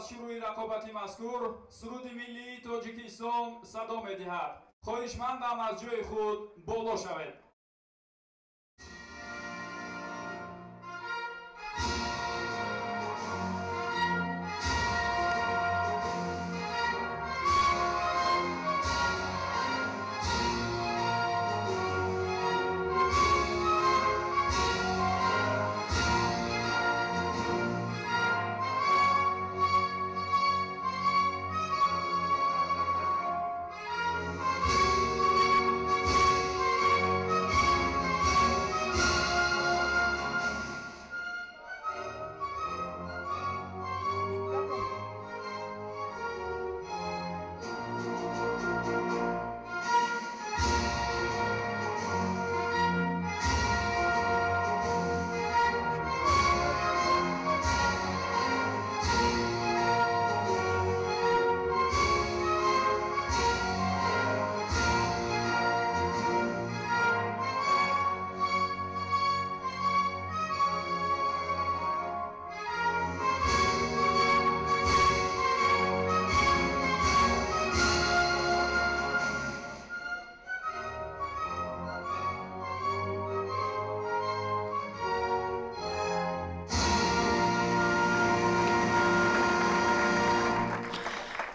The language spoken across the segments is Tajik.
Аз шурӯи рақобати мазкур суруди миллии Тоҷикистон садо медиҳад. Хоҳишмандам аз ҷои худ боло шавед.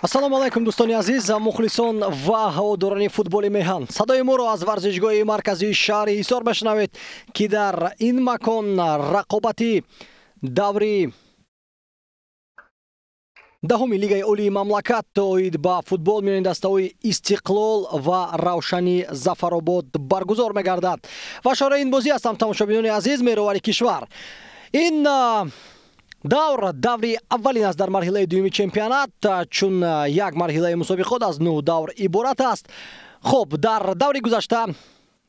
Ассалому алайкум, дӯстони азиз, мухлисон ва ҳаводорони футболи меҳан. Садои моро аз варзишгоҳи марказии шаҳри Ҳисор мешунавед, ки дар ин макон рақобати даври даҳуми Лигаи Олии мамлакат оид ба футбол миёни дастаҳои Истиқлол ва Равшани Зафаробод баргузор мегардад. Ва шораи ин бозӣ ҳастам, тамошобинони азиз, меровари кишвар. Ин давр даври аввалин аст дар марҳилаи дуюми чемпионат, чун як марҳилаи мусобиқот аз 9 давр иборат аст. Хуб, дар даври гузашта,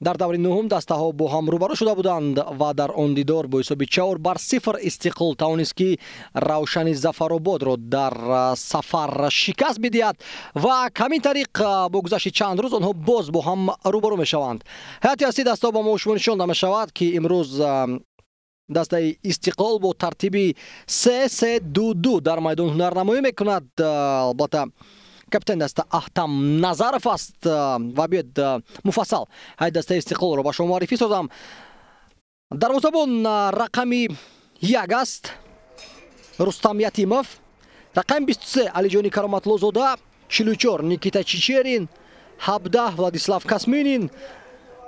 дар даври нуҳум, дастаҳо бо ҳам рӯбарӯ шуда буданд ва дар он дидор бо ҳисоби 4-0 Истиқлол тавонист, ки Равшани Зафарободро дар сафар шикаст бидиҳад ва ҳамин тариқ бо гузашти чанд рӯз онҳо боз бо ҳам рӯбарӯ мешаванд. Ҳайати аслии дастаҳо ба мо шумо нишон дода мешавад, ки имрӯз дастаи Истиқлол бо тартиби 3-3-2-2 дар майдон ҳунарнамоӣ мекунад. Албатта, капитани даста Аҳтам Назаров аст ва биёед муфассал ҳайати дастаи Истиқлолро ба шумо муаррифӣ созам. Дарвозабон рақами 1 аст Рустам Ятимов, рақами 23 Алиҷони Кароматлозода, 44 Никита Чичерин, 17 Владислав Касминин,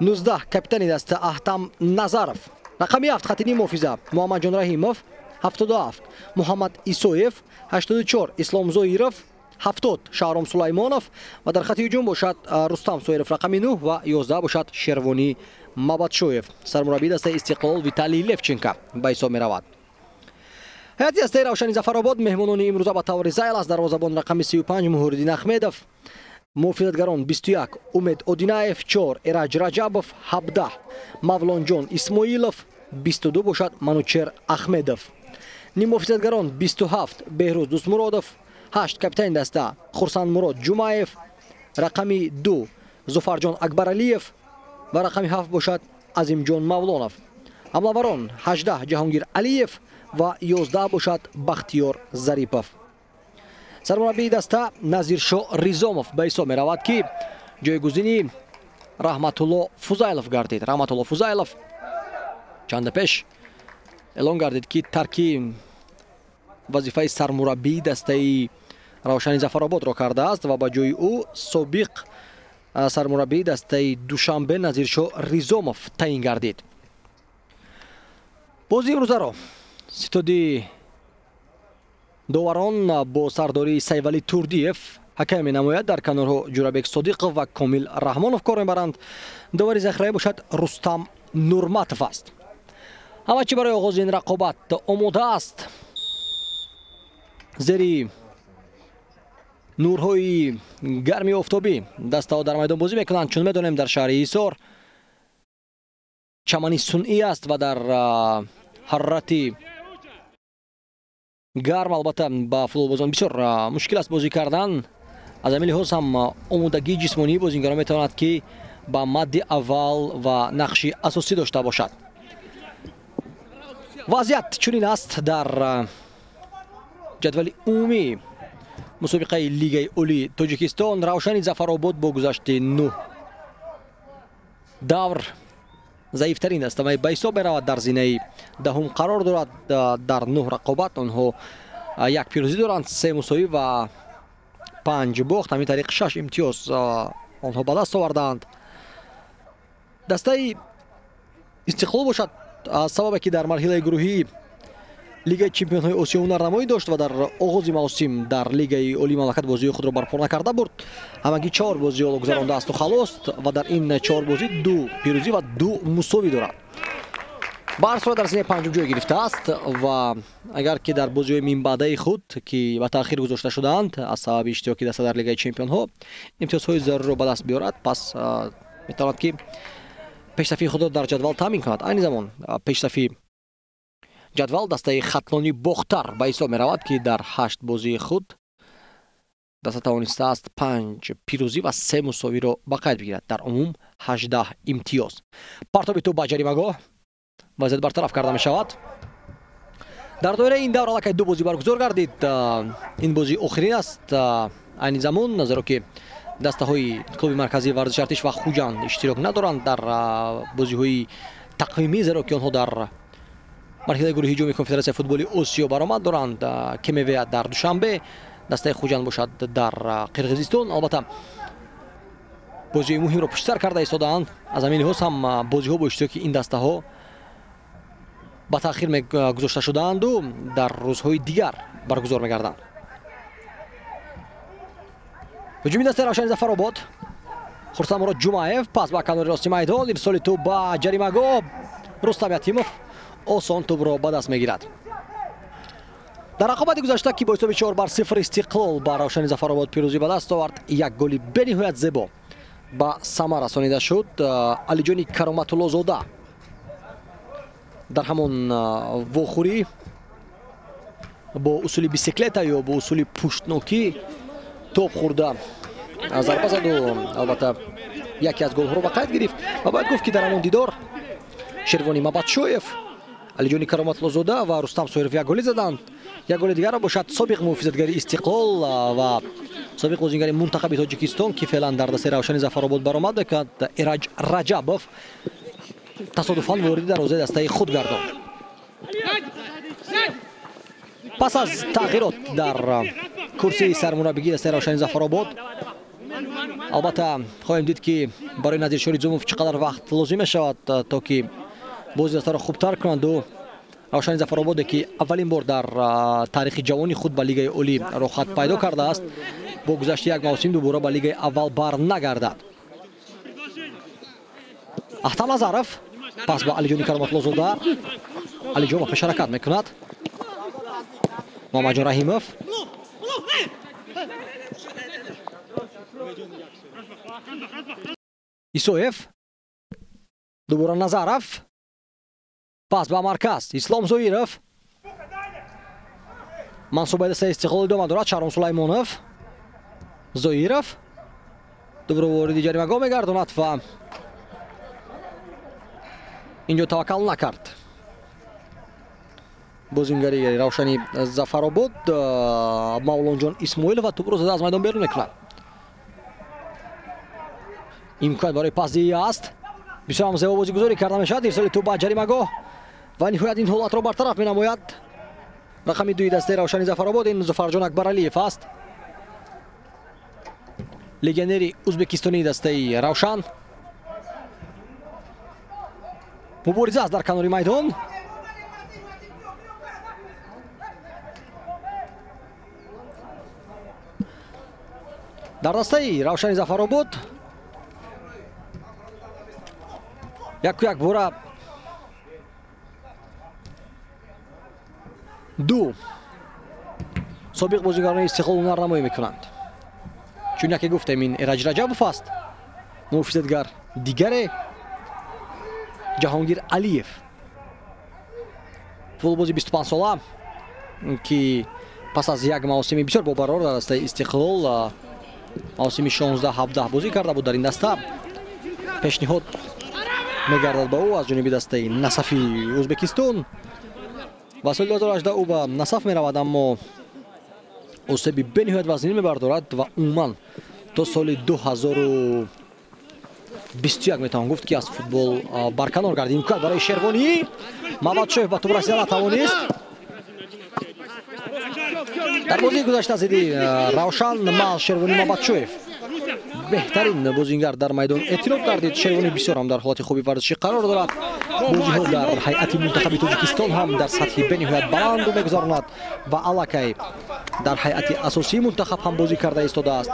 19 капитани даста Аҳтам Назаров, рақами 7 хатини муҳофиза Муҳаммадҷон Раҳимов, 77 Муҳаммад Исоев, 84 Ислом Зоиров, 70 Шаҳром Сулаймонов ва дар хати ҳуҷум бошад Рустам Соиров рақами 9 ва 11 бошад Шервонӣ Мабадшоев. Сармураббии дастаи Истиқлол Виталий Левченко ба ҳисоб меравад. Ҳайати дастаи Равшани Зафаробод меҳмонони имрӯза ба таври зайл аст. Дарвозабон рақами 35 Муҳуриддин Ахмедов, муҳофизатгарон 21 Умед Одинаев, 4 Эраҷ Раҷабов, 17 Мавлонҷон Исмоилов, 22 бошад Манучер Ахмедов. Ниммуҳофизатгарон 27 Беҳрӯз Дӯстмуродов, 8 капитани даста Хурсандмурод Ҷумаев, рақами 2 Зуфарҷон Акбаралиев ва рақами 7 бошад Азимҷон Мавлонов. Ҳамлаварон 18 Ҷаҳонгир Алиев ва 11 бошад Бахтиёр Зарипов. Сармураббии даста Назиршо Ризомов ба ҳисоб меравад, ки ҷойгузини Раҳматулло Фузайлов гардид. Раҳматулло Фузайлов чанде пеш эълон гардид, ки тарки вазифаи сармураббии дастаи Равшани Зафарободро кардааст ва ба ҷои ӯ собиқ сармураббии дастаи Душанбе Назиршо Ризомов таъин гардид. Бозии имрӯзаро ситоди доварон бо сардории Сайвалӣ Турдиев ҳакам менамояд. Дар канорҳо Ҷурабек Содиқов ва Комил Раҳмонов кор мебаранд. Довари захираӣ бошад Рустам Нурматов аст. Ҳама чӣ барои оғози ин рақобат омода аст. Зери нурҳои гарми офтобӣ дастаҳо дар майдон бозӣ мекунанд. Чун медонем, дар шаҳри Ҳисор чамани сунъӣ аст ва дар ҳарорати гарм албатта ба футболбозон бисёр мушкил аст бозӣ кардан. Аз ҳамин лиҳоз ҳам омодагии ҷисмонии бозингарон метавонад, ки ба мадди аввал ва нақши асосӣ дошта бошад. Вазъият чунин аст дар ҷадвали умумии мусобиқаи Лигаи Олии Тоҷикистон Равшани Зафаробод бо гузашти 9 давр заифтарин дастамаи ба ҳисоб меравад, дар зинаи даҳум қарор дорад. Дар 9 рақобат онҳо 1 пирӯзӣ доранд, 3 мусовӣ ва 5 бохт. Ҳамин тариқ 6 имтиёз онҳо ба даст овардаанд. Дастаи Истиқлол бошад, аз сабабе ки дар марҳилаи гурӯҳии Лигаи чемпионҳои Осиё ҳунарнамоӣ дошт ва дар оғози мавсим дар Лигаи Олии мамлакат бозиҳои худро барпо накарда бурд, ҳамагӣ 4 бозиҳо гузарондааст халос ва дар ин 4 бозӣ 2 пирӯзӣ ва 2 мусовӣ дорад. Ба ҳар сурат дар зинаи панҷум ҷой гирифтааст ва агар ки дар бозиҳои минбаъдаи худ, ки ба таъхир гузошта шудаанд аз сабаби иштироки даста дар Лигаи чемпионҳо, имтиёзҳои зарурро ба даст биёрад, пас метавонад ки пешсафии худро дар ҷадвал таъмин кунад. Айни замон пешсафи ҷадвал дастаи Хатлони Бохтар ба ҳисоб меравад, ки дар 8 бозии худ даста тавонистааст 5 пирӯзӣ ва 3 мусовиро ба қайд бигирад. Дар умум 18 имтиёз. Партоби тӯб ба ҷаримагоҳ, вазъият бартараф карда мешавад. Дар доираи ин давр аллакай 2 бозӣ баргузор гардид. Ин бозӣ охирин аст айни замон, зеро ки дастаҳои клуби марказии варзиши Артиш ва Хуҷанд иштирок надоранд дар бозиҳои тақвимӣ, зеро ки онҳо дар марҳилаи гурӯҳи ҷоми конфедератсияи футболи Осиё баромад доранд. КМВ дар Душанбе, дастаи Хуҷанд бошад дар Қирғизистон. Албатта бозиҳои муҳимро пуштсар карда истодаанд. Аз ҳамин лиҳоз ҳам бозиҳо бо иштироки ин дастаҳо ба таъхир гузошта шудаанду дар рӯзҳои дигар баргузор мегарданд. Ҳуҷуми дастаи Равшани Зафаробод, Хурсандмурод Ҷумаев пас ба канори рости майдон, ирсоли тӯб ба ҷаримагоҳ, Рустам Ятимов осон тӯбро ба даст мегирад. Дар рақобати гузашта, ки бо ҳисоби 4-0 Истиқлол ба Равшани Зафаробод пирӯзӣ ба даст овард, як голи бениҳоят зебо ба самар расонида шуд. Алиҷони Кароматуллозода дар ҳамон вохӯрӣ бо усули бисиклета ё бо усули пуштнокӣ топ хӯрда зарба заду албатта яке аз голҳоро ба қайд гирифт. Ва бояд гуфт, ки дар ҳамон дидор Шервони Мабадшоев, Алиҷони Кароматуллозода ва Рустам Соиров як голӣ заданд. Як голи дигарро бошад собиқ муҳофизатгари Истиқлол ва собиқ бозингари мунтахаби Тоҷикистон, ки феълан дар дастаи Равшани Зафаробод баромад мекунад, Эраҷ Раҷабов тасодуфан вориди дарвозаи дастаи худ гардонд. Пас аз тағйирот дар курсии сармураббигии дастаи Равшани Зафаробод, албатта хоҳем дид, ки барои Назиршоҳ Ризумов чӣ қадар вақт лозим мешавад, то ки бози дастаро хубтар кунанду Равшани Зафарободе, ки аввалин бор дар таърихи ҷавони худ ба Лигаи Олӣ роҳхат пайдо кардааст, бо гузашти як мавсим дубора ба Лигаи аввал бар нагардад. Ахтам Назаров пас ба Алиҷони Кароматуллозода, Алиҷон ба пеш ҳаракат мекунад. Муҳаммадҷон Раҳимов Исоев, дубора Назаров, пас ба марказ Ислом Зоиров, мансубаи дастаи Истиқлол идома дорад. Шаҳром Сулаймонов, Зоиров дубора вориди ҷаримагоҳ мегардонад ва инҷо таваккал накард бозингари Равшани Зафаробод. Мавлонҷон Исмоилов ва тӯбро зада аз майдон берун мекунад. Имконият барои пасдиҳӣ аст. Бисёр ҳам зебо бозигузорӣ карда мешавад. Ирсоли тӯб ба ҷаримагоҳ ва ниҳоят ин ҳолатро бартараф менамояд. Рақами 2 дастаи Равшани Зафаробод ин Зуфарҷон Акбаралиев аст, легионери ӯзбекистонии дастаи Равшан. Мубориза аст дар канори майдон. Дар дастаи Равшани Зафаробод яку як бора 2 собиқ бозигарони Истиқлол ҳунарнамоӣ мекунанд. Чун яке гуфтем, ин Эраҷ Раҷабов аст, муҳофизатгар дигаре Ҷаҳонгир Алиев, футболбози 25сола, ки пас аз як мавсими бисёр бобарор дар дастаи Истиқлол, мавсими 16-17 бозӣ карда буд дар ин даста, пешниҳод мегардад ба ӯ аз ҷониби дастаи Насафи Ӯзбекистон ва соли 2018 ӯ ба Насаф меравад, аммо Осеби бениҳоят вазнин мебардорад ва умуман то соли 2021 метавон гуфт, ки аз футбол барканор гардид. Имконият барои Шервонӣ. Мамадшоев ба тӯб расида натавонист. Дар бозии гузашта зидди Равшан мал Шервонӣ Мамадшоев беҳтарин бозингар дар майдон эътироф гардид. Шервонӣ бисёр ҳам дар ҳолати хуби варзишӣ қарор дорад. Бозиҳо дар ҳайати мунтахаби Тоҷикистон ҳам дар сатҳи бениҳоят баланду мегузаронад ва аллакай дар ҳайати асосии мунтахаб ҳам бозӣ карда истодааст.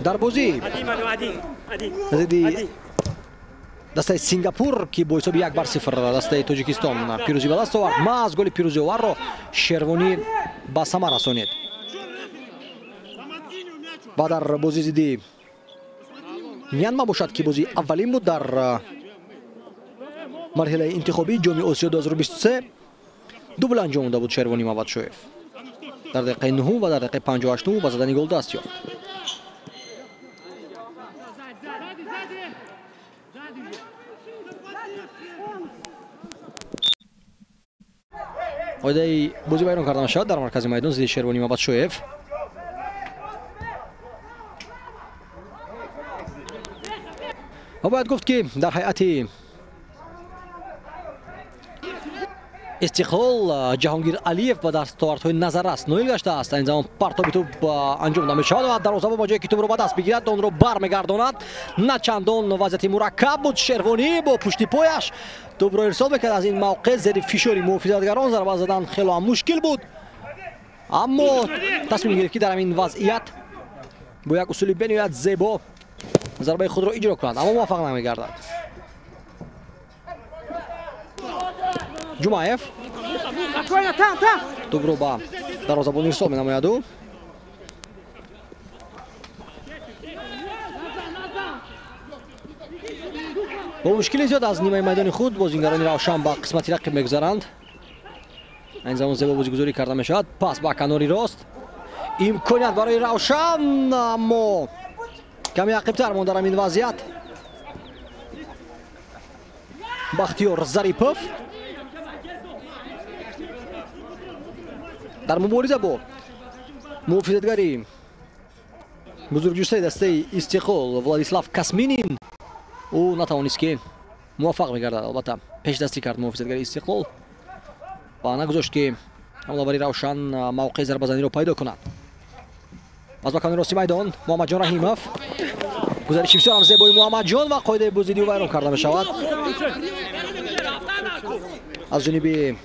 Дар бозӣ зидди дастаи Сингапур, ки бо ҳисоби 1-0 дастаи Тоҷикистон пирӯзӣ ба даст овард, маҳз голи пирӯзиоварро Шервонӣ ба самар расонид. Ва дар бозӣ зидди Мянма бошад, ки бозии аввалин буд дар марҳилаи интихобии Ҷоми Осиё 2023, дубл анҷом дода буд Шервонӣ Мамадшоев. Дар дақиқаи 9 ва дар дақиқаи 58 ба задани гол даст ёфт. Қоидаи бозӣ вайрон карда мешавад дар маркази майдон зидди Шервонӣ Мамадшоев. Ва бояд гуфт, ки дар ҳайати Истиқлол Ҷаҳонгир Алиев ба дастовардҳои назаррас ноил гаштааст. Ин замон партоби тӯб анҷом намешавад ва дарвозабон ба ҷое ки тӯбро ба даст бигирад, онро бармегардонад. На чандон вазъияти мураккаб буд. Шервонӣ бо пушти пояш тӯбро ирсол мекард. Аз ин мавқеъ зери фишори муҳофизатгарон зарба задан хело ҳам мушкил буд, аммо тасмим гирифт, ки дар ҳамин вазъият бо як усули бениҳоят зебо зарбаи худро иҷро кунад, аммо муваффақ намегардад. Ҷумаев тӯбро ба дарвозабон ирсол менамояду бо мушкили зиёд аз нимаи майдони худ бозингарони Равшан ба қисмати рақиб мегузаранд. Ин замон зебо бозигузорӣ карда мешавад. Пас ба канори рост, имконият барои Равшан, аммо каме ақибтар монд дар ҳамин вазъият Бахтиёр Зарипов. Дар мубориза бо муҳофизатгари бузургҷуссаи дастаи Истиқлол Владислав Касминин ӯ натавонист, ки муваффақ мегардад. Албатта, пешдастӣ кард муҳофизатгари Истиқлол ва нагузошт, ки ҳамлавари Равшан мавқеи зарбазаниро пайдо кунад. Аз макони рости майдон Муҳаммадҷон Раҳимов, гузариши бисёр ҳам зебои Муҳаммадҷон ва қоидаи бозидиҳӣ вайрон карда мешавад аз ҷониби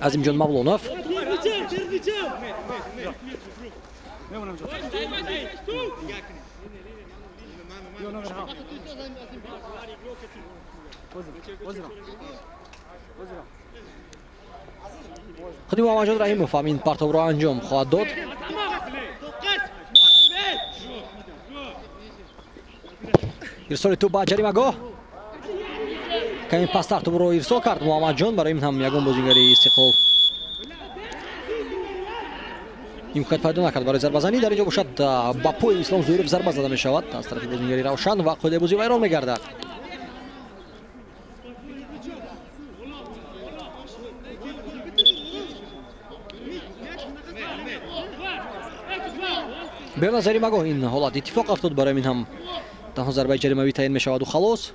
Азимҷон Мавлонов. Худи Муҳаммадҷон Раҳимов ҳам ин партобро анҷом хоҳад дод. Ирсоли тӯб ба ҷаримагоҳ, каме пасттар тӯбро ирсол кард Муҳаммадҷон. Барои ин ҳам ягон бозингари Истиқлол имконият пайдо накард барои зарбазанӣ. Дар ин ҷо бошад, ба пои Ислом Зоиров зарба зада мешавад аз тарафи бозингари Равшан ва қоидаи бозӣ вайрон мегардад. Берун аз ҷаримагоҳ ин ҳолат иттифоқ афтод, барои ин ҳам танҳо зарбаи ҷаримавӣ таъин мешаваду халос.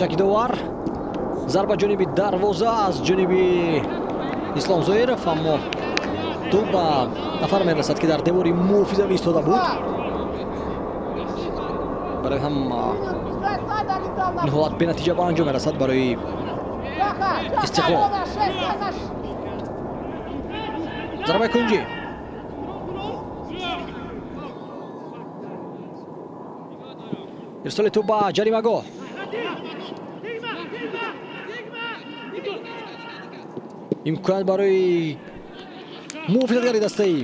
Шакидовар зарба ҷониби дарвоза аз ҷониби Ислом Зоиров, аммо тӯб ба нафар мерасад, ки дар девори муҳофизавӣ истода буд. Барои ҳам ин ҳолат бенатиҷа ба анҷом мерасад барои Истиқлол. Зарбаи кунҷӣ. Ирсоли тӯб ба ҷаримагоҳ. Имконият барои муҳофизатгари дастаи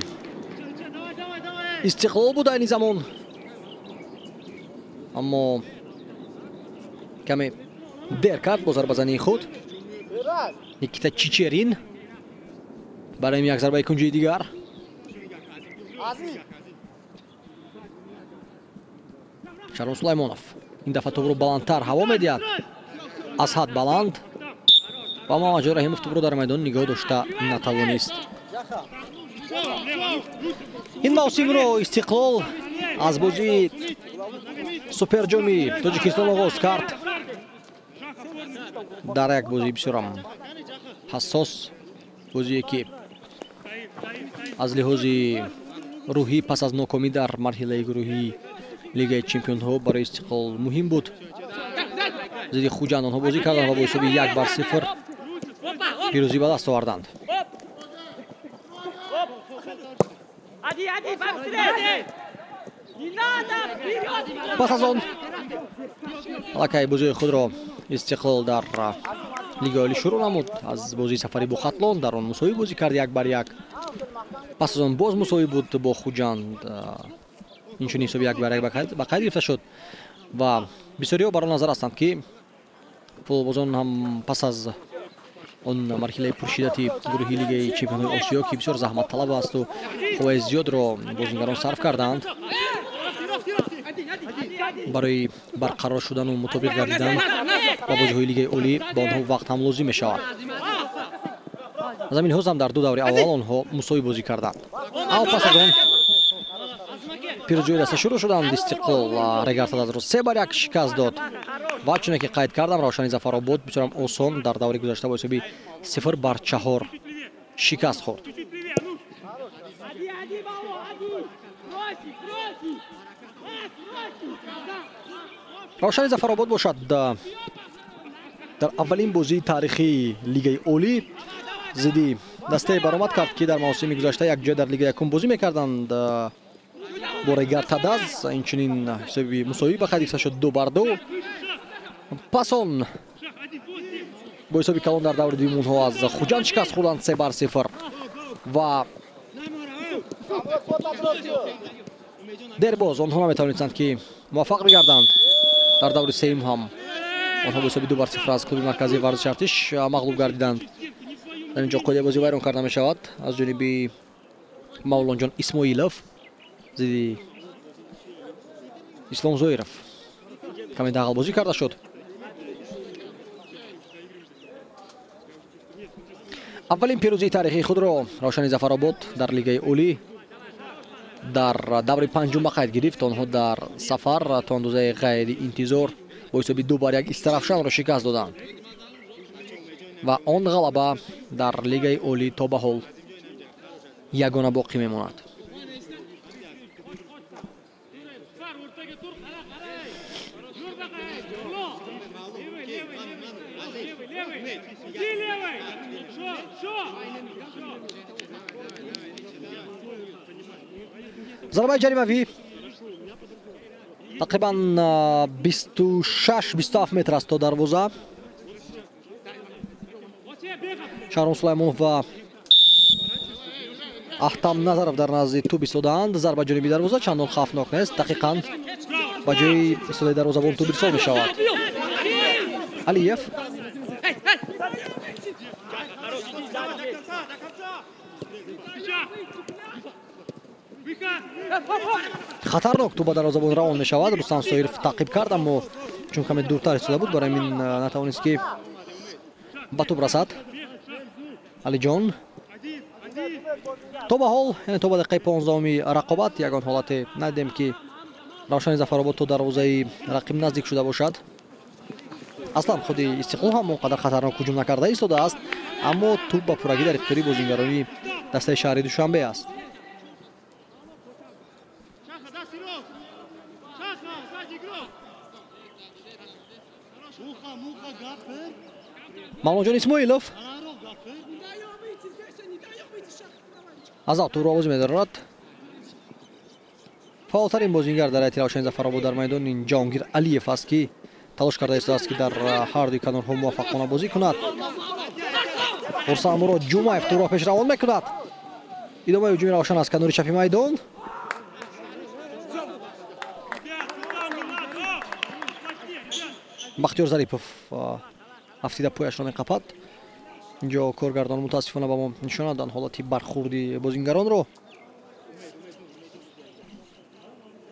Истиқлол буд айни замон, аммо каме дер кард бо зарбазании худ. Никита Чичерин барои як зарбаи кунҷии дигар. Шарон Сулаймонов ин дафъа тӯбро баландтар ҳаво медиҳад, аз ҳад баланд, ва Муҳаммадҷон Раҳимов тӯбро дар майдон нигоҳ дошта натавонист. Ин мавсимро Истиқлол аз бозии суперҷоми Тоҷикистон оғоз кард. Дар як бозии бисёрам ҳассос, бозие ки аз лиҳози рӯҳӣ пас аз нокомӣ дар марҳилаи гурӯҳии Лигаи чемпионҳо барои Истиқлол муҳим буд. Зидди Хуҷанд онҳо бозӣ карданд ва бо ҳисоби 1-0 пирӯзӣ ба даст оварданд. Пас аз он аллакай бозии худро Истиқлол дар Лигаи олӣ шурӯъ намуд. Аз бозии сафарӣ бо Хатлон дар он мусовӣ бозӣ кард 1-1. Пас аз он боз мусовӣ буд бо Хуҷанд, инчунин ҳисоби 1-1 ба қайд гирифта шуд ва бисёриҳо бар он назар ҳастанд, ки футболбозон ҳам пас аз он марҳилаи пуршиддати гурӯҳи Лигаи чемпионҳои Осиё, ки бисёр заҳматталаб асту қувваи зиёдро бозингарон сарф карданд барои барқарор шудану мутобиқ гардидан ба бозиҳои Лигаи олӣ, ба онҳо вақт ҳам лозим мешавад. Аз ҳамин лиҳоз ҳам дар ду даври аввал онҳо мусовӣ бозӣ карданд. Аммо пас аз он пирӯзиҳои даста шурӯъ шуданд. Истиқлол Регар-ТадАЗро 3-1 шикаст дод ва чуне ки қайд кардам, Равшани Зафаробод бисёрам осон дар даври гузашта бо ҳисоби 0-4 шикаст хӯрд. Равшани Зафаробод бошад дар аввалин бозии таърихии Лигаи олӣ зидди дастае баромад кард, ки дар мавсими гузашта якҷоя дар Лигаи якум бозӣ мекарданд бо Регар-ТадАЗ. Инчунин ҳисоби мусовӣ ба қайд гирифта шуд 2-2. Пас он бо ҳисоби калон дар даври дуюм онҳо аз Хуҷанд шикаст хӯрданд 3-0 ва дербоз онҳо наметавонистанд, ки муваффақ бигарданд. Дар даври сеюм ҳам онҳо бо ҳисоби 2-0 аз клуби марказии варзиши артиш мағлуб гардиданд. Дар ин ҷо қоидаи бозӣ вайрон карда мешавад аз ҷониби Мавлонҷон Исмоилов зидди Ислом Зоиров. Каме дағалбозӣ карда шуд. Аввалин пирӯзии таърихии худро Равшани Зафаробод дар Лигаи олӣ дар даври панҷум ба қайд гирифт. Онҳо дар сафар то андозаи ғайриинтизор бо ҳисоби 2-1 Истарафшанро шикаст доданд ва он ғалаба дар Лигаи олӣ то ба ҳол ягона боқӣ мемонад. Зарбаи ҷаримавӣ тақрибан 26-27 метр аст то дарвоза. Шаҳром Сулаймонов ва Аҳтам Назаров дар назди тӯб истодаанд. Зарба ҷониби дарвоза чандон хавфнок нест, дақиқан ба ҷои истодаи дарвозабон тӯб ирсол мешавад. Алиев хатарнок тӯб ба дарвозабон равон мешавад. Рустам Соиров таъқиб кард, аммо чун каме дуртар истода буд, барои ҳамин натавонист, ки ба тӯб расад. Алиҷон то ба ҳол, яъне то ба дақиқаи 15-уми рақобат ягон ҳолате надидем, ки Равшани Зафаробод то дарвозаи рақиб наздик шуда бошад. Аслан худи Истиқлол ҳам он қадар хатарнок ҳуҷум накарда истодааст, аммо тӯб ба пуррагӣ дар ихтиёри бозингарони дастаи шаҳри Душанбе аст. Мавлонҷон Исмоилов аз ав тӯбро овоз медорад. Фаъолтарин бозингар дар ҳайати Равшани Зафаробод дар майдон ин Ҷаҳонгир Алиев аст, ки талош карда истодааст, ки дар ҳар дуи канорҳо муваффақона бозӣ кунад. Хурсанд Мурод Ҷумаев тӯбро пеш равон мекунад. Идомаи ҳуҷуми Равшан аз канори чапи майдон. Бахтиёр Зарипов афтида пояшро меқапад. Инҷо коргардон мутаассифона ба мо нишон надоданд ҳолати бархурди бозингаронро.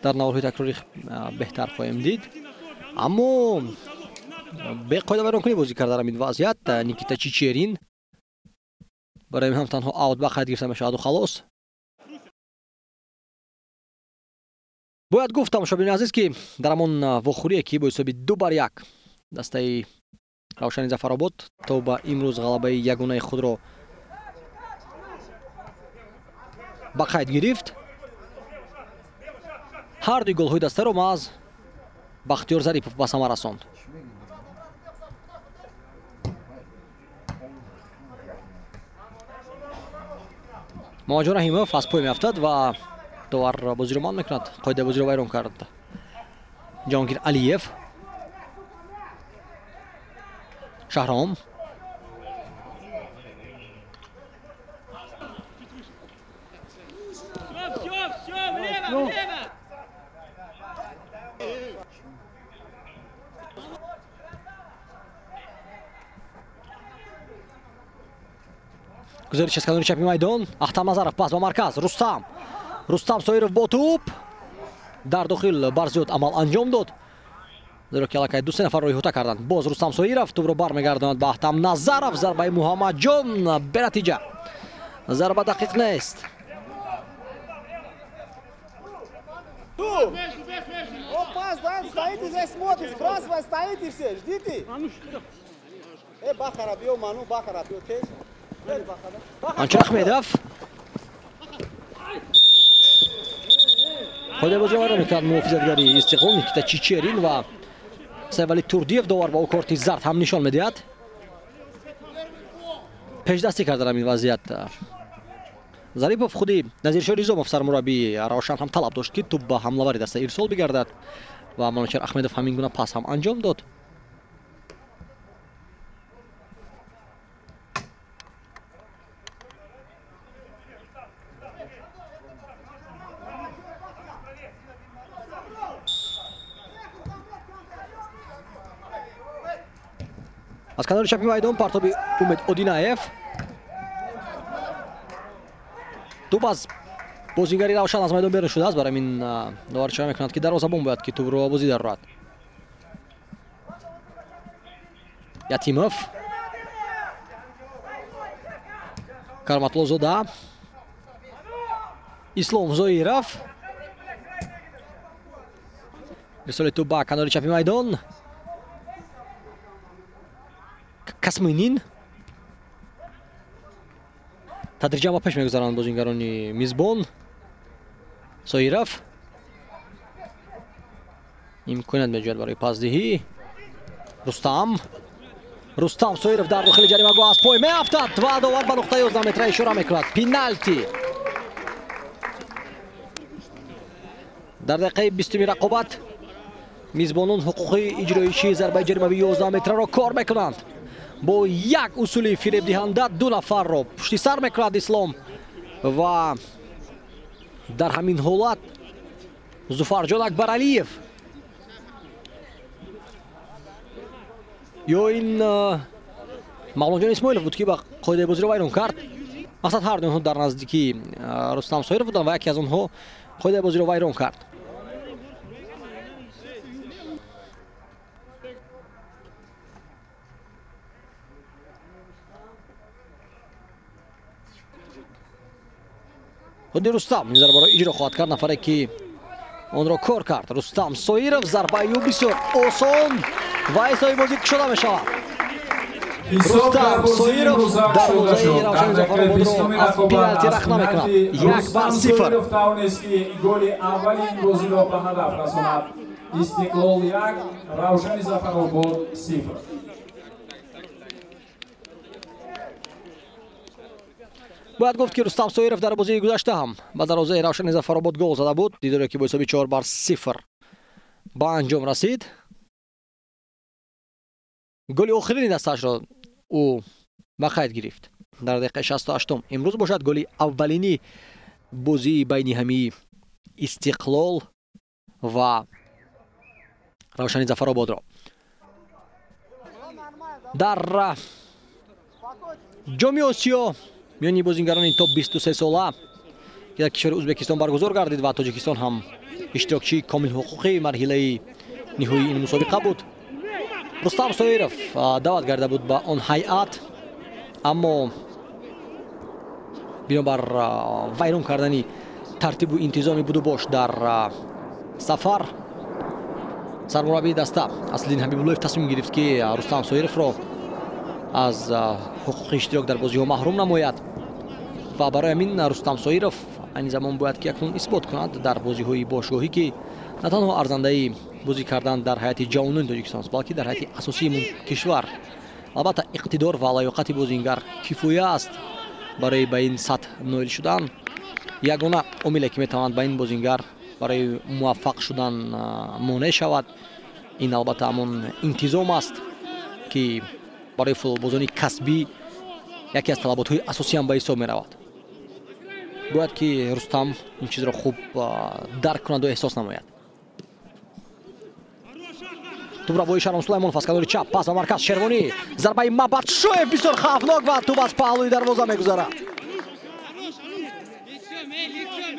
Дар наворҳои такрорӣ беҳтар хоҳем дид. Аммо беқоида вайронкунӣ бозӣ кард дар ҳамин вазъият Никита Чичерин. Барои ҳам танҳо аут ба қайд гирифта мешаваду халос. Бояд гуфт, тамошобинони азиз, ки дар ҳамон вохӯрие, ки бо ҳисоби 2-1 дастаи Равшани Зафаробод то ба имрӯз ғалабаи ягонаи худро ба қайд гирифт, ҳар дуи голҳои дастаро маҳз Бахтиёр Зарипов ба самар расонд. Муҳаммадҷон Раҳимов аз пой меафтад ва довар бозиро манъ мекунад. Қоидаи бозиро вайрон кард Ҷаҳонгир Алиев. Шаҳром гузариш аз канори чапи майдон. Ахтам Назаров пас ба марказ. Рустам. Рустам Соиров бо тӯб дар дохил барзиёд амал анҷом дод, зеро ки аллакай ду-се нафарро иҳота карданд. Боз Рустам Соиров тӯбро бармегардонад ба Ахтам Назаров. Зарбаи Муҳаммадҷон бенатиҷа. Зарба дақиқ нест. Анчар Ахмедов қоидаи бозиро вайрон мекунад муҳофизатгари Истиқлол Никита Чичерин ва Сайвали Турдиев довар ба ӯ корти зард ҳам нишон медиҳад. Пешдастӣ кард дар ҳамин вазъият Зарипов. Худи Назиршоҳ Ризомов, сармураббии Равшан, ҳам талаб дошт, ки тӯб ба ҳамлавари даста ирсол бигардад ва Манучар Ахмедов ҳамин гуна пас ҳам анҷом дод. Аз канори чапи майдон партоби Умед Одинаев. Тӯб аз бозингари Равшан аз майдон берун шудааст. Барои ҳамин довар ишора мекунад, ки дарвозабон бояд ки тӯбро ба бозӣ дарорад. Ятимов, Кароматлозода, Ислом Зоиров. Ирсоли тӯб ба канори чапи майдон. Касминин. Тадриҷан ба пеш мегузаранд бозингарони мизбон. Соиров имконият меҷӯяд барои пасдиҳӣ. Рустам. Рустам Соиров дар дохили ҷаримагоҳ аз пой меафтад ва довар ба нуқтаи 11 метра ишора мекунад. Пеналти. Дар дақиқаи 20-уми рақобат мизбонон ҳуқуқи иҷроишии зарбаи ҷаримавии 11 метраро кор мекунанд. Бо як усули фиребдиҳанда ду нафарро пушти сар мекунад Ислом ва дар ҳамин ҳолат Зуфарҷон Акбаралиев ё ин Мавлонҷон Исмоилов буд, ки ба қоидаи бозиро вайрон кард. Мақсад, ҳар дуи онҳо дар наздикии Рустам Соиров буданд ва яке аз онҳо қоидаи бозиро вайрон кард. Худи Рустам ин зарбаро иҷро хоҳад кард, нафаре ки онро кор кард. Рустам Соиров, зарбаи ӯ бисёр осон ва ҳисоби бозӣ кушода мешавад. Рустам Соиров дарвозаи Равшани Зафарободро аз пеналти рахна мекунад. 1-0. Тавонист, ки голи аввали ин бозиро ба ҳадаф расонад. Истиқлол 1, Равшани Зафаробод 0. Бояд гуфт, ки Рустам Соиров дар бозии гузашта ҳам ба дарвозаи Равшани Зафаробод гол зада буд. Дидоре ки бо ҳисоби 4-0 ба анҷом расид. Голи охирини дастаашро ӯ ба қайд гирифт дар дақиқаи 68. Имрӯз бошад голи аввалини бозии байни ҳамии Истиқлол ва Равшани Зафарободро. Дар Ҷоми Осиё миёни бозингарони то 23 сола, ки дар кишвари Ӯзбекистон баргузор гардид ва Тоҷикистон ҳам иштирокчии комилҳуқуқии марҳилаи ниҳоии ин мусобиқа буд, Рустам Соиров даъват карда буд ба он ҳайат, аммо бинобар вайрон кардани тартибу интизоми будубош дар сафар, сармураббии даста Аслиддин Ҳабибуллоев тасмим гирифт, ки Рустам Соировро аз ҳуқуқи иштирок дар бозиҳо маҳрум намояд ва барои ҳамин Рустам Соиров айни замон бояд ки акнун исбот кунад дар бозиҳои бошгоҳӣ, ки на танҳо арзандаи бозӣ кардан дар ҳайати ҷавонони Тоҷикистон аст, балки дар ҳайати асосии кишвар. Албатта, иқтидор ва лаёқати бозингар кифоя аст барои ба ин сатҳ ноил шудан. Ягона омиле, ки метавонад ба ин бозингар барои муваффақ шудан монеъ шавад, ин албатта ҳамон интизом аст, ки барои футболбозони касбӣ яке аз талаботҳои асосиам ба ҳисоб меравад. Бояд ки Рустам ин чизро хуб дарк кунаду эҳсос намояд. Тӯбравои Шаром Сулаймонов аз канори чап, пас ба марказ, Шервонӣ, зарбаи Мабатшоев бисёр хавфнок ва тӯб аз паҳлӯи дарвоза мегузарад.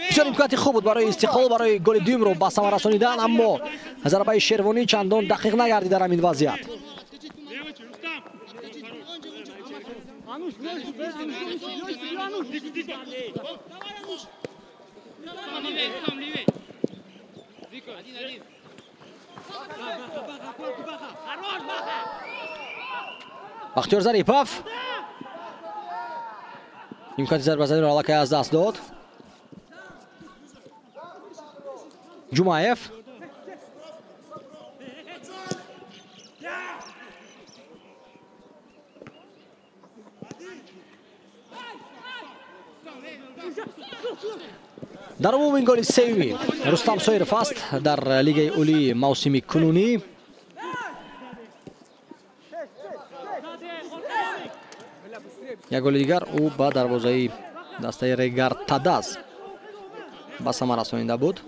Бисёр имконияти хуб буд барои Истиқлол барои голи дуюмро ба самар расонидан, аммо зарбаи Шервонӣ чандон дақиқ нагардид дар ҳамин вазъият. Бахтиёр Зарипов имконияти зарбазаниро аллакай аз даст дод. Ҷумаев, дар умум ин голи сеюми Рустам Соиров аст дар лигаи олии мавсими кунунӣ. Як голи дигар ӯ ба дарвозаи дастаи Регар Тадаз ба самар расонида буд.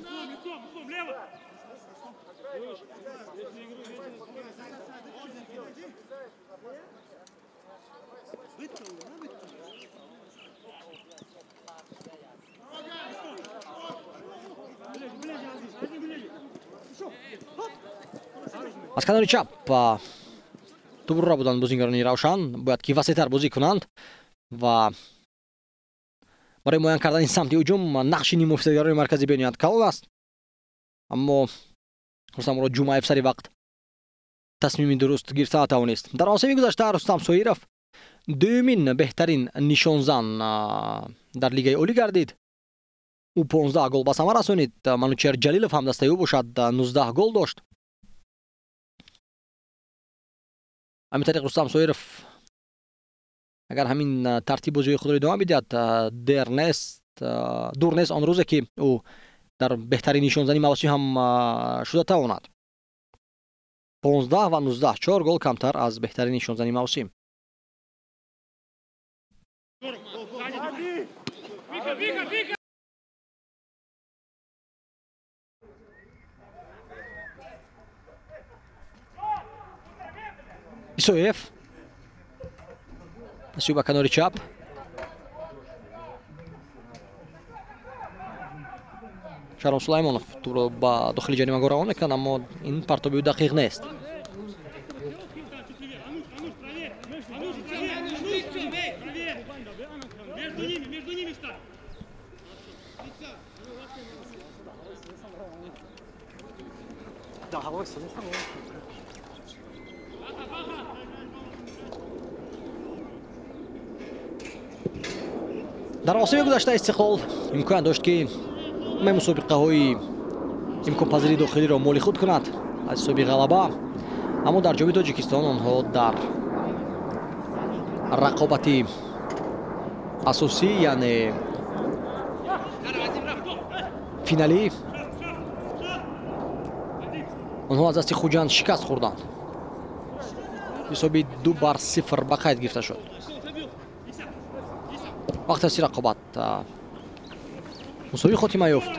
Аз канори чап тӯброра буданд бозингарони Равшан, бояд ки васеътар бозӣ кунанд ва барои муайян кардани самти ҳуҷум нақши ниммуҳофизатгарони марказӣ бениҳоят калон аст. Аммо Рустаммурод Ҷумаев сари вақт тасмими дуруст гирифта натавонист. Дар мавсими гузашта Рустам Соиров дуюмин беҳтарин нишонзан дар лигаи олӣ гардид. Ӯ 15 гол ба самар расонид. Манучер Ҷалилов ҳам дастаи ӯ бошад 19 гол дошт. Ҳамин тариқ Рустам Соиров агар ҳамин тартиб бозиҳои худро идома бидиҳад, дер нест, дур нест он рӯзе, ки ӯ дар беҳтарин нишонзани мавсим ҳам шуда тавонад. 15 ва 19, 4 гол камтар аз беҳтарин нишонзани мавсим. Исоев паси ба канори чап, Шаром Сулаймонов тӯбро ба дохили ҷаримагоҳ равон мекунад, аммо ин партоби ӯ дақиқ нест. Дар мавсими гузашта Истиқлол имкон дошт, ки мусобиқаҳои имконпазири дохилиро моли худ кунад аз ҳисоби ғалаба, аммо дар Ҷоми Тоҷикистон онҳо дар рақобати асосӣ, яъне финалӣ, онҳо аз дасти Хуҷанд шикаст хӯрданд. Ҳисоби 2-0 ба қайд гирифта шуд. Вақти аси рақобат мусовӣ хотима ёфт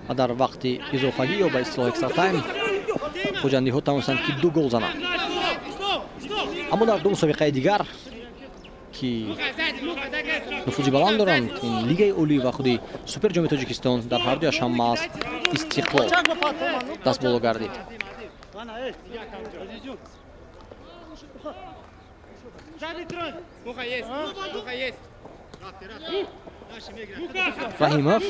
ва дар вақти изофагӣ ё ба истилоҳ экстра тайм хуҷандиҳо тавонистанд, ки 2 гол зананд. Аммо дар 2 мусобиқаи дигар, ки нуфузи баланд доранд, ин Лигаи Олӣ ва худи Суперҷоми Тоҷикистон, дар ҳар дуяш ҳам маҳз Истиқлол даст боло гардид. Раҳимов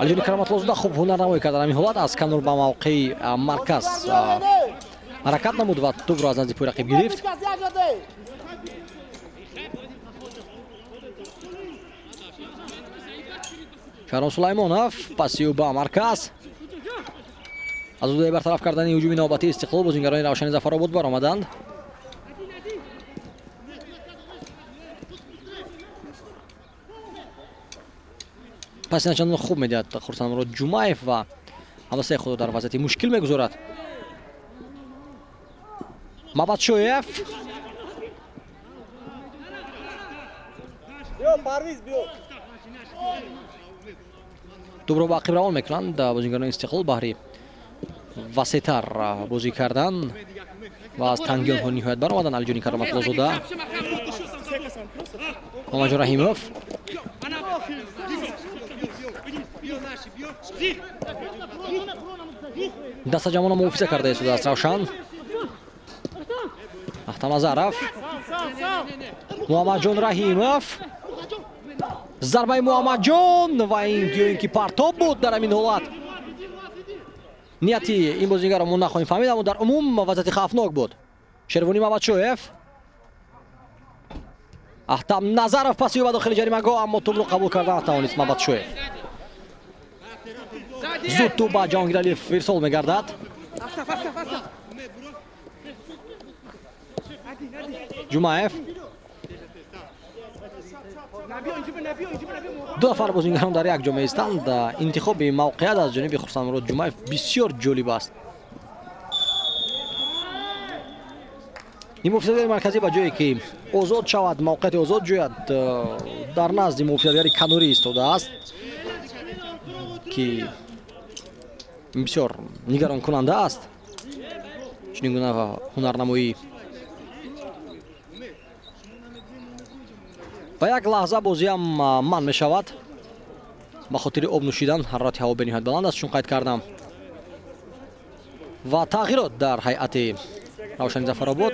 Алиҷони Кароматлозода хуб ҳунарнамоӣ кард дар ҳамин ҳолат, аз канор ба мавқеи марказ ҳаракат намуд ва тӯбро аз назди пои рақиб гирифт. Шаҳром Сулаймонов паси ӯ ба марказ. Аз ӯдаи бартараф кардани ҳуҷуми навбатии Истиқлол бозингарони Равшани Зафаробод баромаданд. Паси начандон хуб медиҳад Хурсандмурод Ҷумаев ва ҳамдастаи худро дар вазъияти мушкил мегузорад. Мабадшоев тӯбро ба ақиб равон мекунанд бозингарони Истиқлол баҳри васеътар бозӣ кардан ва аз танги онҳо ниҳоят баромаданд. Алиҷони Кароматлозода, Муҳаммадҷон Раҳимов, дастаҷамона муҳофиза карда истодааст Равшан. Ахтамазаров, Муҳаммадҷон Раҳимов, зарбаи Муҳаммадҷон ва ин ё ин ки партоб буд дар ҳамин ҳолат. Нияти ин бозингарро мо нахоҳем фаҳмид, аммо дар умум вазъияти хавфнок буд. Шервонӣ Мабадшоев, Ахтам Назаров паси ӯ ба дохили ҷаримагоҳ, аммо тӯбро қабул карда натавонист Мабадшоев. Зуд тӯб ба Ҷаҳонгир Алиев ирсол мегардад. Ҷумаев, ду нафар бозингарон дар як ҷо меистанд. Интихоби мавқеият аз ҷониби Хурсандмурод Ҷумаев бисёр ҷолиб аст. Муҳофизатгари марказӣ ба ҷое ки озод шавад, мавқеияти озод ҷӯяд, дар назди муҳофизатгари канорӣ истодааст, ки бисёр нигаронкунанда аст чунин гуна ҳунарнамоӣ. Ва як лаҳза бозиам манъ мешавад ба хотири об нӯшидан. Ҳарорати ҳаво бениҳоят баланд аст, чун қайд кардам. Ва тағйирот дар ҳайати Равшани Зафаробод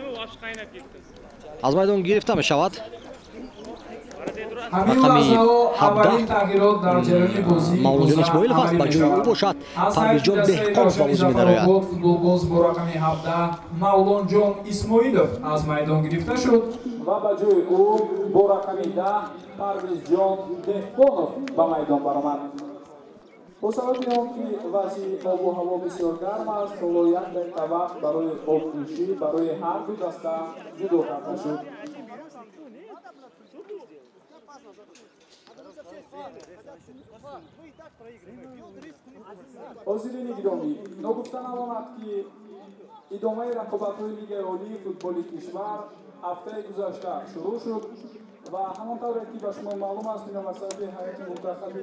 аз майдон гирифта мешавад. Рақами 17 Мавлонҷон Исмоилов аст, ба ҷои ӯ бошад Парвизҷон Деҳқонов ба бозӣ медарояд. Футболбоз бо рақами 17 Мавлонҷон Исмоилов аз майдон гирифта шуд ва ба ҷои ӯ бо рақами 10 Парвизҷон Деҳқонов ба майдон баромад. Бо сабаби он ки вазъи обу ҳаво бисёр гарм аст, ҳоло як дақиқа вақт барои обнӯшӣ барои ҳар ду даста ҷудо карда шуд. Ҳозирини гиромӣ, ногуфта намонад, ки идомаи рақобатҳои Лигаи Олии футболи кишвар ҳафтаи гузашта шурӯъ шуд ва ҳамон тавре ки ба шумо маълум аст, бино ба сабаби ҳайати мунтахаби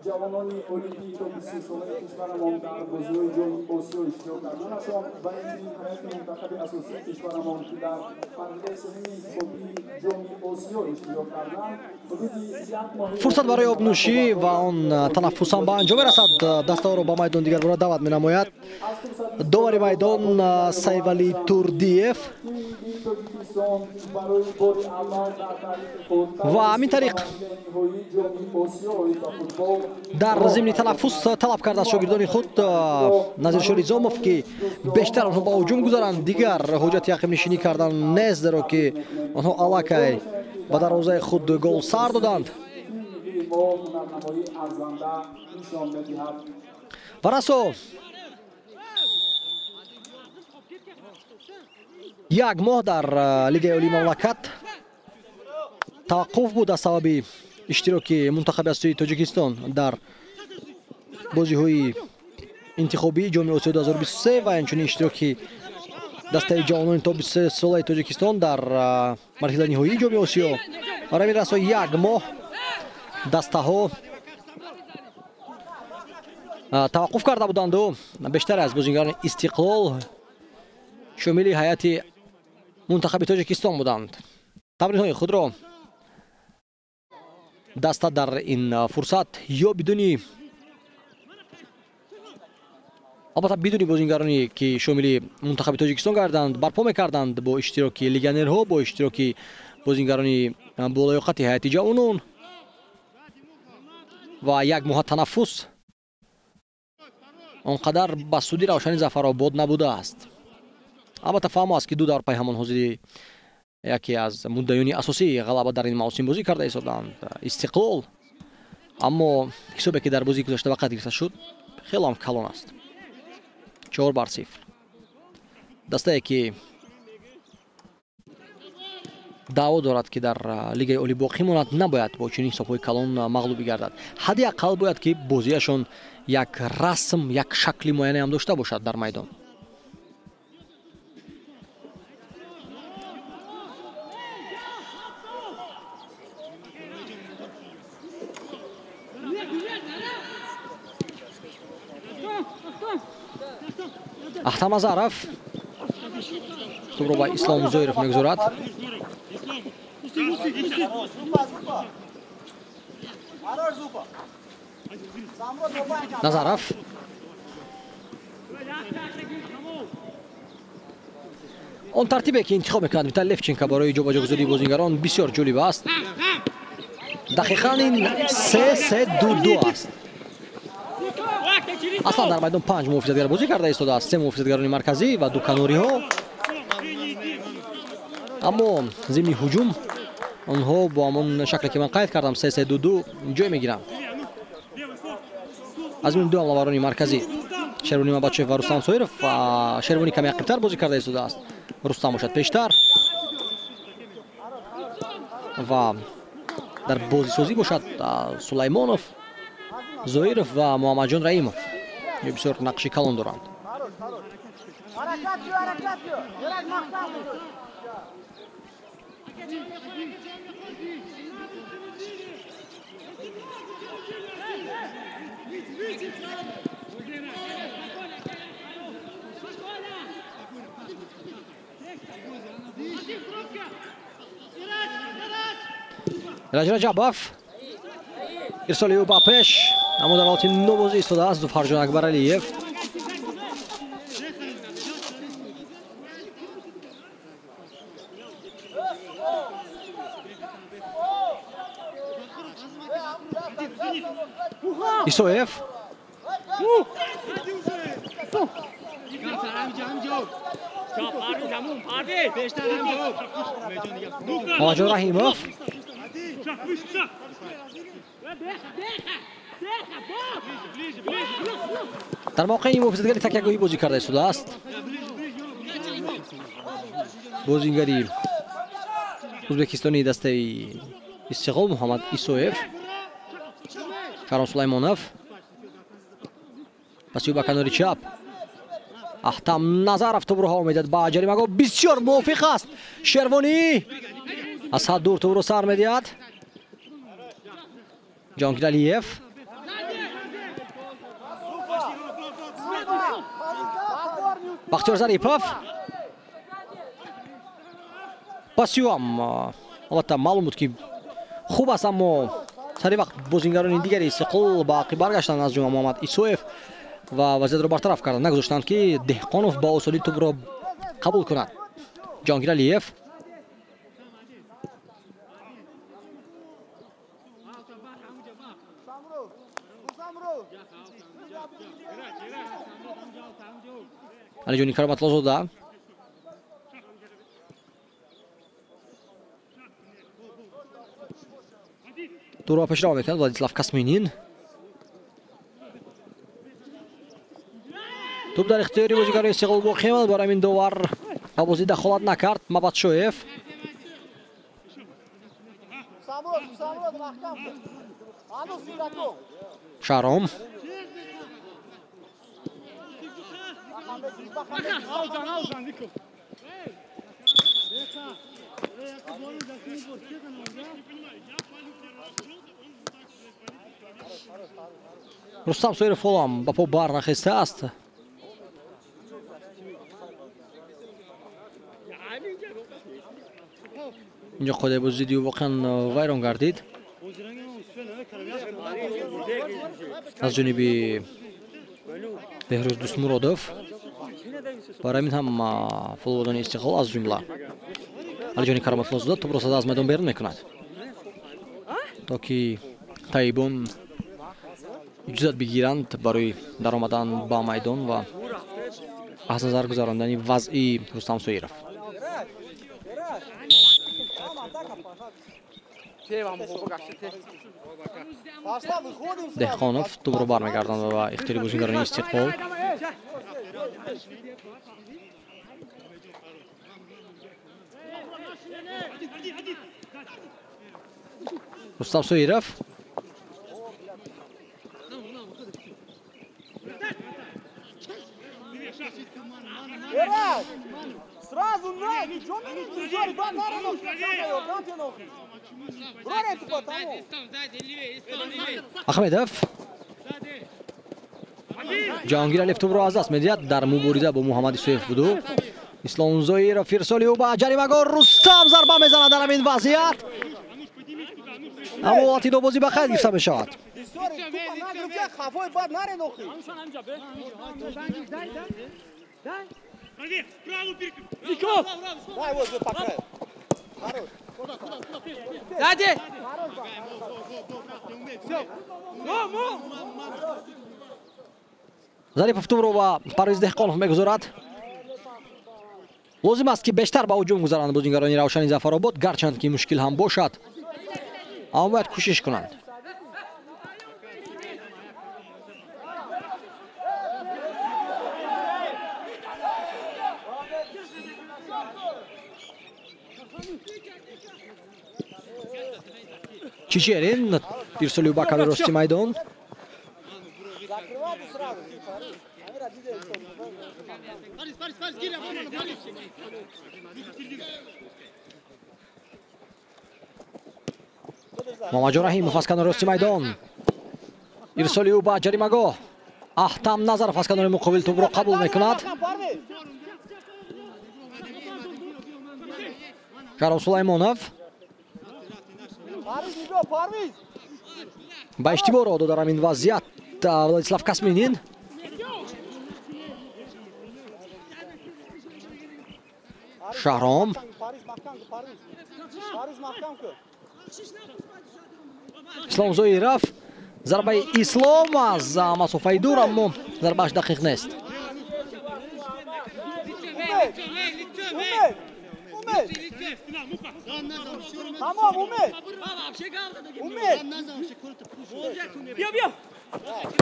ҷавонони олимпии то 23-солаи кишварамон дар бозиҳои Ҷоми Осиё иштирок карданашон ва инчунин ҳайати мунтахаби асосии кишварамон, ки дар марҳилаи сеюми интихобии Ҷоми Осиё иштирок карданд, ҳудуди як моҳи фурсат барои обнӯшӣ ва он танаффусам ба анҷом мерасад. Дастаҳоро ба майдон дигарбора даъват менамояд довари майдон Сайвали Турдиев. Ва ҳамин тариқ дар зимни танаффус талаб кард аз шогирдони худ Назиршо Низомов, ки бештар онҳо ба ҳуҷум гузаранд. Дигар ҳуҷҷати ақибнишинӣ кардан нест, зеро ки онҳо аллакай ба дарвозаи худ гол сар доданд. Ва расо як моҳ дар Лигаи Олии мамлакат таваққуф буд аз сабаби иштироки мунтахаби асосии Тоҷикистон дар бозиҳои интихобии Ҷоми Осиё 2023 ва инчунин иштироки дастаи ҷавонони то 23 солаи Тоҷикистон дар марҳилаи ниҳоии Ҷоми Осиё. Барои ҳамин расо як моҳ дастаҳо таваққуф карда буданду бештаре аз бозигарони Истиқлол шомили ҳайати мунтахаби Тоҷикистон буданд. Тамринҳои худро даста дар ин фурсат ё бидуни, албатта бидуни бозингароне ки шомили мунтахаби Тоҷикистон гарданд, барпо мекарданд бо иштироки легионерҳо, бо иштироки бозингарони болоёқати ҳайати ҷавонон ва як моҳа танаффус он қадар ба суди Равшани Зафаробод набудааст. Албатта фаҳмо аст, ки ду давр пай ҳамон ҳозири яке аз муддаёни асосии ғалаба дар ин мавсим бозӣ карда истодаанд Истиқлол, аммо ҳисобе ки дар бозии гузашта ба қайд гирифта шуд хеле ҳам калон аст. 4-0. Дастае ки даъво дорад, ки дар Лигаи Олӣ боқӣ монад, набояд бо чунин ҳисобҳои калон мағлуб бигардад. Ҳадди ақал бояд ки бозиашон як расм, як шакли муайяне ҳам дошта бошад дар майдон. Ахтам Назаров тӯбро ба Ислом Зоиров мегузорад. Назаров он тартибе ки интихоб мекунад Виталий Левченко барои ҷобаҷогузории бозингарон бисёр ҷолиб аст. Дақиқан ин 3-3-2-2 аст. Аслан дар майдон 5 муҳофизатгар бозӣ карда истодааст, 3 муҳофизатгарони марказӣ ва 2 канориҳо. Аммо зимни ҳуҷум онҳо бо ҳамон шакле ки ман қайд кардам 3-3-2-2 ҷой мегиранд. Аз миёни ду ҳамлаварони марказӣ Шервони Мабачев ва Рустам Соиров, Шервони каме ақибтар бозӣ карда истодааст, Рустам бошад пештар ва дар бозисозӣ бошад Сулаймонов, Зоиров ва Муҳаммадҷон Раимов бисёр нақши калон доранд. Раҷ Раҷабов ирсоли ӯ ба пеш, аммо дар ҳолати нобозӣ истодааст Зуфарҷон Акбаралиев. Исоев Муҳаммадҷон Раҳимов дар мавқеи муҳофизатгари такягоҳӣ бозӣ карда истодааст. Бозигари ӯзбекистонии дастаи Истиқлол Муҳаммад Исоев, Шаром Сулаймонов паси ӯ ба канори чап Ахтам Назаров тӯбро ҳаво медиҳад ба ҷаримагоҳ, бисёр мувофиқ аст. Шервонӣ аз ҳад дур тӯбро сар медиҳад. Ҷонгир Алиев Бахтиёр Зарипов паси ӯ ҳам албатта маълум буд ки хуб аст, аммо сари вақт бозингарони дигари Истиқлол ба ақиб баргаштанд, аз ҷумла Муҳаммад Исоев, ва вазъиятро бартараф карданд, нагузоштанд ки Деҳқонов ба осонӣ тӯбро қабул кунад. Ҷонгир Алиев Алиҷони Кароматлозода тӯбро пешрав мекунад Владислав Касминин. Туп дар ихтиёри бозигари Истиқлол боқӣ монд, барои ҳамин довар ба бозӣ дахолат накард. Мабадшоев. Шаҳром. Рустам Соиров ҳолам ба по бар нахестааст. Инҷо қоидаи бозии зидди ӯ воқеан вайрон гардид аз ҷониби Беҳрӯз Дӯстмуродов. Барои ҳамин ҳам футболбозони Истиқлол аз ҷумла Алиҷони Кароматуллозода тӯбро зада аз майдон берун мекунад, то ки таибон иҷозат бигиранд барои даромадан ба майдон ва аз назар гузарондани вазъи Рустам Соиров. Деҳқонов тӯбро бармегардонад ва ихтиёри бозигарони Истиқлол. Рустам Соиров. Сразу на, ничего не Ахмедов. Ҷаҳонгир Алиев тӯбро аз даст медиҳад дар мубориза бо Муҳаммад Исоев буду. Ислом Зоиров ирсоли ӯ ба ҷаримагоҳ. Рустам зарба мезанад дар ҳамин вазъият, аммо ҳолати добозӣ ба қайд гирифта мешавад. Зарипов тӯбро ба Парвиз Деҳқонов мегузорад. Лозим аст ки бештар ба ҳуҷум гузаранд бозигарони Равшани Зафаробод, гарчанд ки мушкил ҳам бошад, аммо бояд кӯшиш кунанд. Чичерин ирсоли ба канори рости майдон. Муҳаммадҷон Раҳимов аз канори рости майдон. Ирсоли ӯ ба ҷаримагоҳ. Аҳтам Назаров аз канори муқобил тӯбро қабул мекунад. Шаҳром Сулаймонов ба иштибоҳ роҳ дод дар ҳамин вазъият Владислав Касминин. Шаҳром. Ислом Зоиров. Зарбаи Ислом аз масофаи дур, аммо зарбааш дақиқ нест.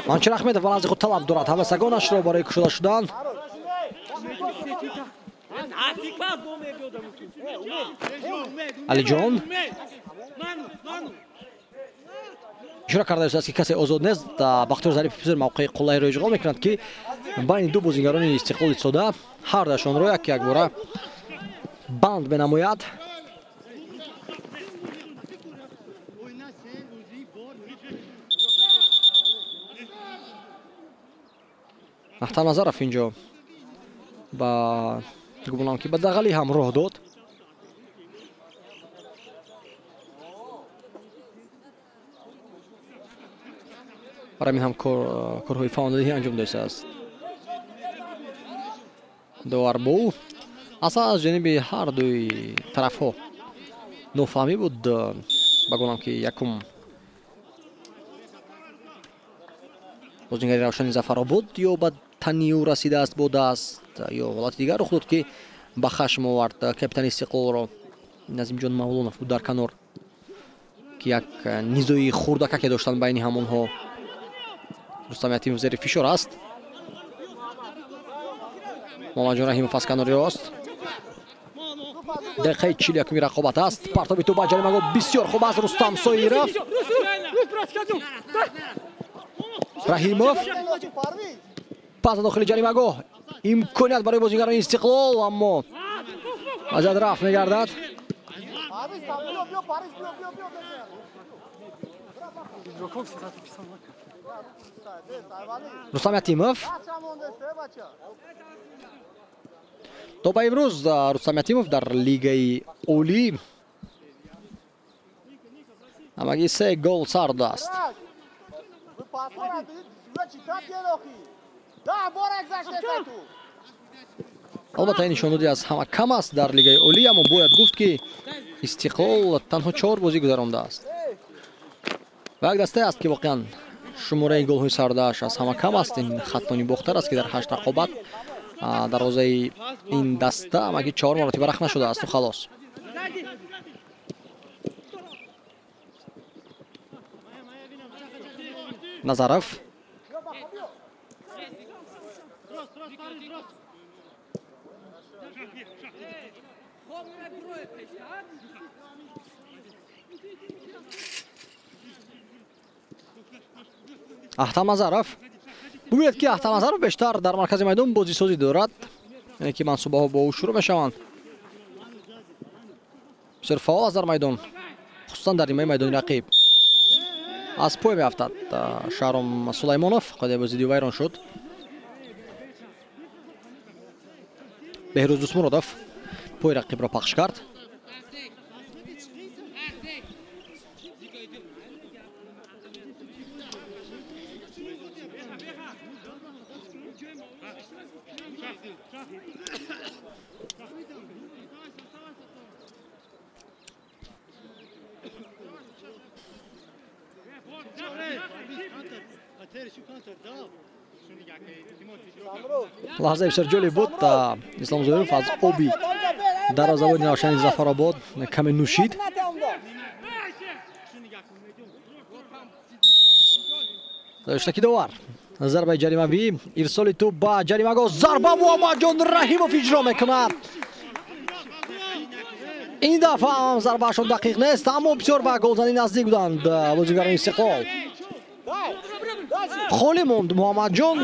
Манчир Ахмедов ба назди худ талаб дорад ҳавасагонашро барои кушода шудан. Алиҷон ишора кардааст, ки касе озод нест. Бахтиёр Зарипов бисёр мавқеи қуллайро ишғол мекунад, ки байни ду бозигарони Истиқлол истода ҳардуяшонро як якбора банд менамояд. Аҳтам Назаров инҷо ба гумонам ки ба дағалӣ ҳам роҳ дод. Барои ҳамин ҳам корҳои фаъолдиҳӣ анҷом додааст. Довар бо ӯ аслан аз ҷониби ҳар дуи тарафҳо нофаҳмӣ буд. Ба гумонам ки якум бозигари Равшани Зафаробод ё ба тани ӯ расидааст бо даст, ё ҳолати дигар рух дод, ки ба хашм овард капитани Истиқлолро. Назимҷон Мавлонов буд дар канор, ки як низои хурдакаке доштанд байни ҳамонҳо. Рустам Ятимов зери фишор аст. Муҳаммадҷон Раҳимов аз канори рост. Дақиқаи 41-уми рақобат аст. Партоби тӯб ба ҷаримагоҳ бисёр хуб аст. Рустам Соиров. Раҳимов пас дохили ҷаримагоҳ. Имконият барои бозигарони Истиқлол, аммо вазъият рафт мегардад. Рустам Ятимов. То ба имрӯз Рустам Ятимов дар лигаи олӣ ҳамагӣ 3 гол сар додааст. Албатта, ин нишондоди аз ҳама кам аст дар лигаи олӣ, аммо бояд гуфт, ки Истиқлол танҳо 4 бозӣ гузарондааст ва як дастае аст, ки воқеан шумораи голҳои сардааш аз ҳама кам аст. Ин Хатлони Бохтар аст, ки дар 8 рақобат дарвозаи ин даста ҳамагӣ 4 маротиба рахт нашудаасту халос. Назаров. Аҳтам Назаров. Бубинед, ки Аҳтам Назаров бештар дар маркази майдон бозисозӣ дорад, яъне ки мансубаҳо бо ӯ шурӯъ мешаванд. Бисёр фаъол аст дар майдон, хусусан дар нимаи майдони рақиб. Аз пой меафтад Шаҳром Сулаймонов, қоидаи бозидӣ вайрон шуд. Беҳрӯз Дӯстмуродов пои рақибро пахш кард. Лаҳзаи бисёр ҷолиб буд. Ислом Зоиров аз оби дарвозабони Равшани Зафаробод каме нӯшид. Доштаки довар. Зарбаи ҷаримавӣ, ирсоли тӯб ба ҷаримагоҳ, зарба Муҳаммадҷон Раҳимов иҷро мекунад. Ин дафъа ҳам зарбаашон дақиқ нест, аммо бисёр ба голзанӣ наздик буданд бозигарони Истиқлол. Холӣ монд Муҳаммадҷон,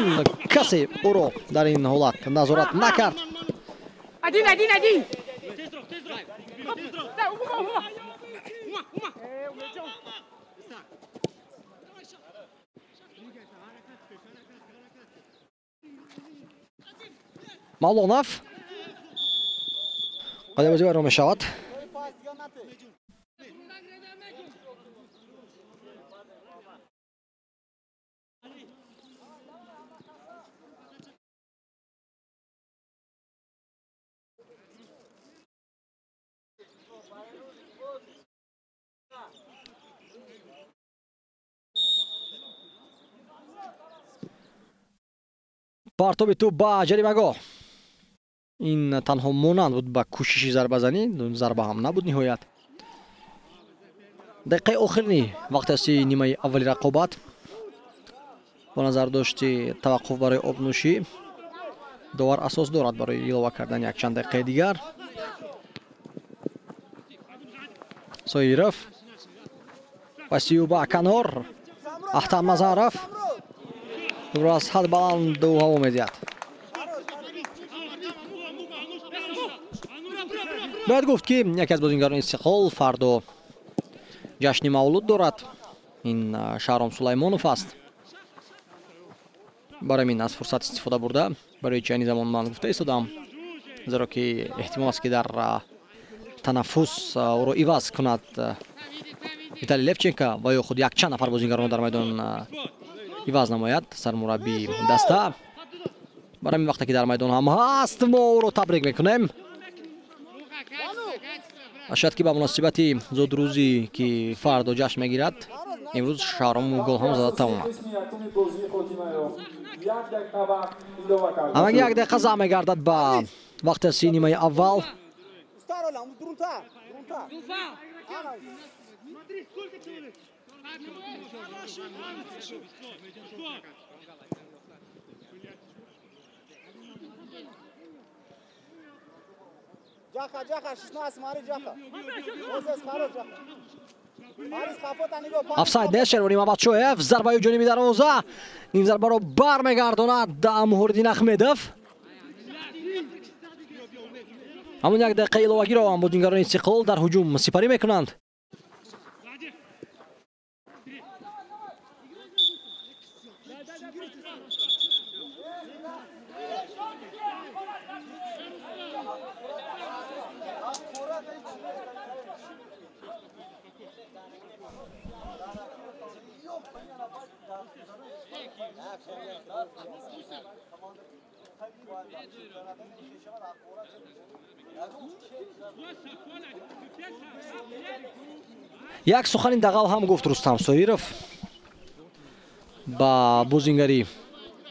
касе ӯро дар ин ҳолат назорат накард. Мавлонов. Қоидаи бозӣ вайрон мешавад. Партоби тӯб ба ҷаримагоҳ. Ин танҳо монанд буд ба кӯшиши зарбазанӣ, зарба ҳам набуд ниҳоят. Дақиқаи охирини вақти асти нимаи аввали рақобат бо назардошти таваққуф барои обнӯшӣ довар асос дорад барои илова кардани якчанд дақиқаи дигар. Соиров пасию ба канор. Аҳтам Назаров тӯбро аз ҳад баланду ҳаво медиҳад. Бояд гуфт, ки яке аз бозигарони Истиқлол фардо ҷашни мавлуд дорад. Ин Шаҳром Сулаймонов аст. Барои мин аз фурсат истифода бурда, барои чи айни замон ман гуфта истодам, зеро ки эҳтимол аст, ки дар танаффус ӯро иваз кунад Виталий Левченко ва ё худ якчанд нафар бозигаронро дар майдон иваз намояд сармураббии даста. Барои ҳамин вақте ки дар майдон ҳам ҳаст, мо ӯро табрик мекунем. Шояд ки ба муносибати зодрӯзӣ, ки фардо ҷашн мегирад, имрӯз Шаҳром гол ҳам зада тавонад. Ҳамагӣ як дақиқа зам мегардад ба вақти аси нимаи аввал. Ҷаха, Ҷаха, 16, смотри, Ҷаха. Вот здесь хорош, Ҷаха. Офсайд нест. Шервони Мамадшоев, зарбаи ҷониби дарвоза, ин зарбаро бармегардонад Муҳриддин Ахмедов. Ҳамон як дақиқаи иловагиро ҳам бозингарони Истиқлол дар ҳуҷум сипарӣ мекунанд. Як сухани дағал ҳам гуфт Рустам Соиров ба бозингари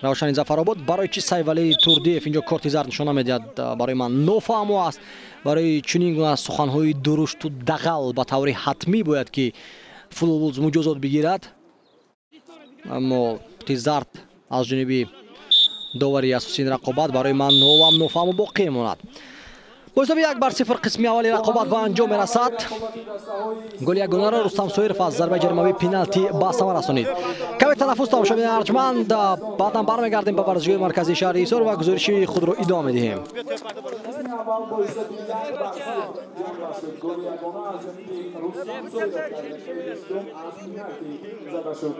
Равшани Зафаробод. Барои чӣ Сайвалии Турдиев инҷо корти зард нишона медиҳад, барои ман нофаҳмо аст. Барои чунин гуна суханҳои дурушту дағал ба таври ҳатмӣ бояд ки футболбоз муҷозот бигирад. Аммо корти зард аз ҷониби довари асосии ин рақобат барои ман новам нофаҳмо боқӣ мемонад. Бо ҳисоби 1-0 қисми аввали рақобат ба анҷом мерасад. Голи ягонаро Рустам Соиров аз зарбаи ҷаримавии пеналти ба самар расонид. Каме танаффус, тамошобинони арҷманд, баъдан бармегардем ба варзишгоҳи марказии шаҳри Ҳисор ва гузориши худро идома медиҳем. Қисми аввал бо ҳисоби 1-0 ҷамъбаст шуд. Голи ягона аз ҷониби Рустам Соиров дар дақиқаи 20 аз пеналти зада шуд.